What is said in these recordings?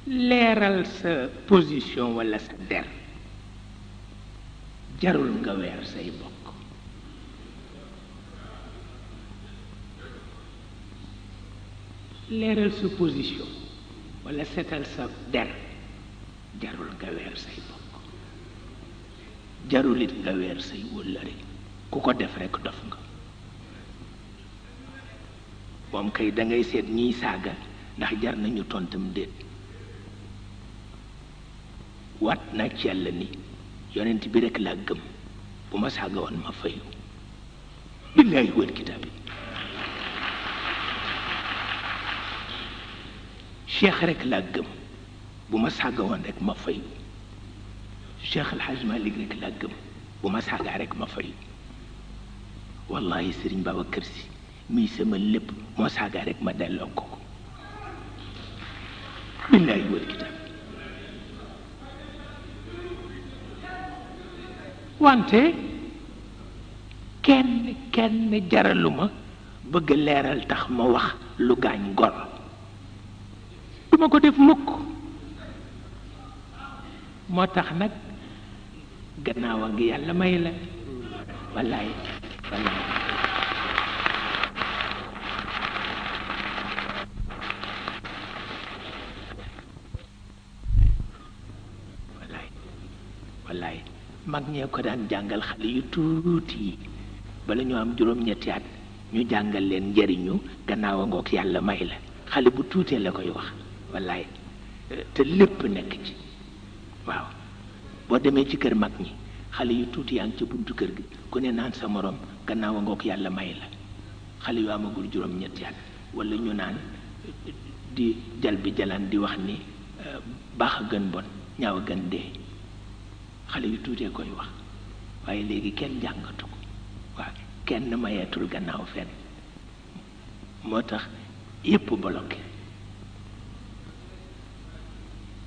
leeral sa position walla sa der jarul nga weer say bokk. leeral sa position walla setal sa der jarul nga weer say bokk, jarul it nga weer say wóllëre. ku ko def rekk dof nga. moom kay dangay seet ñiy saaga ndax jar nañu tontam déet. wat na ci Yàlla ni yonent bi rekk laa gëm, bu ma saaga woon ma fayu billaahi wal kitaabi. cheikh rekk laa gëm, bu ma saaga woon rekk ma fayu. Cheikh El Hadj Malick rekk laa gëm, bu ma saaga rekk ma fayu. wallahi Sëriñ Babacar Si mii sama lépp moo saaga rekk ma delloo ko ko billaahi wal kitaab. wante kenn jaraluma bëgg leeral tax ma wax lu gaañ gor. duma ko def mukk. moo tax nag gannaaw a ngi yàlla may la wallaay wallaay. wallaay mag ñee ko daan jàngal xale yu tuuti yi bala ñu am juróom-ñetti at ñu jàngal leen njëriñu gannaaw a ngoog yàlla may la. xale bu tuutee la koy wax wallaay te lépp nekk ci. waaw boo demee ci kër mag ñi xale yu tuuti yaa ngi ca buntu kër gi ku ne naan sa morom gannaaw a ngoog yàlla may la. xale yu amagul juróom-ñetti at wala ñu naan di jal bi jalaan di wax ni baax a gën bon ñaaw a gën dee. xale yu tuutee koy wax waaye léegi kenn jàngatu ko. waaw kenn mayeetul gannaaw fenn. moo tax yépp bloqué.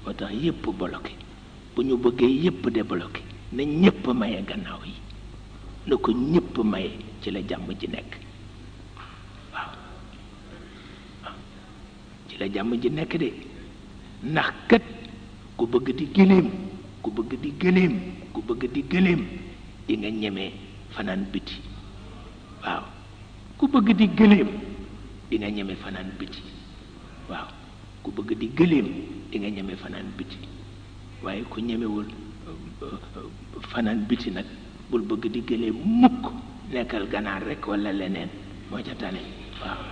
moo tax yépp bloqué. bu ñu bëggee yépp débloqué na ñépp maye gannaaw yi, na ko ñépp maye ci la jàmm ji nekk. waaw ci la jàmm ji nekk de. ndax kat ku bëgg di gëléem, ku bëgg di gëléem, ku bëgg di gëléem di nga ñemee fanaan biti. waaw ku bëgg di gëléem di nga ñeme fanaan biti. waaw ku bëgg di gëléem di nga ñeme fanaan biti. waaye ku ñemewul fanaan biti nag bul bëgg di gëléem mukk. nekkal ganaar rekk walla leneen moo ca tane. waaw